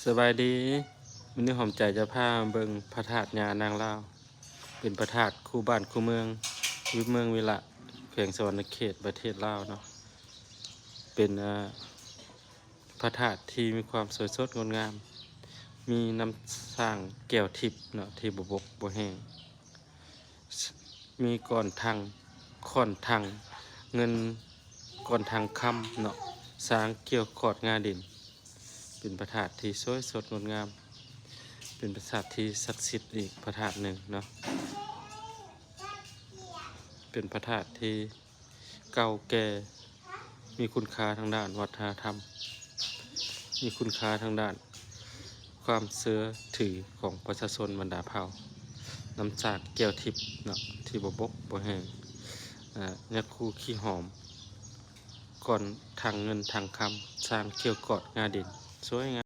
ສະບາຍດີ ມື້ນີ້ຫອມໃຈຈະພາມາເບິ່ງພະທາດຍ່ານາງລາວ ເປັນພະທາດຄູ່ບ້ານຄູ່ເມືອງ ຢູ່ເມືອງວິລະ ແຂວງສະຫວັນນະເຂດ ປະເທດລາວເນາະ. ເປັນ ອາ ພະທາດທີ່ມີຄວາມສວຍສົດງົດງາມ ມີນ້ຳສ້າງແກ້ວທິບເນາະ ທີ່ບໍ່ບົກບໍ່ແຫ້ງ ມີກ້ອນຖັງ ຄ້ອນຖັງເງິນ ກ້ອນຖັງຄຳເນາະ ຊ້າງກ່ຽວຂອດງາດິນ ເປັນພະທາດທີ່ສວຍສົດງົດງາມ ເປັນພະທາດທີ່ສັກສິດອີກພະທາດໜຶ່ງເນາະ ເປັນພະທາດທີ່ເກົ່າແກ່ ມີຄຸນຄ່າທາງດ້ານວັດທະນະທຳ ມີຄຸນຄ່າທາງດ້ານຄວາມເຊື່ອຖືຂອງປະຊາຊົນບັນດາເຜົ່າ ນ້ຳສ້າງແກ້ວທິບເນາະ ທີ່ບໍ່ບົກບໍ່ແຫ້ງ ອາ ຍາຄູຂີ້ຫອມ ກ້ອນຖັງເງິນຖັງຄຳ ຊ້າງກ່ຽວຂອດງາດິນ ສວຍງາມ.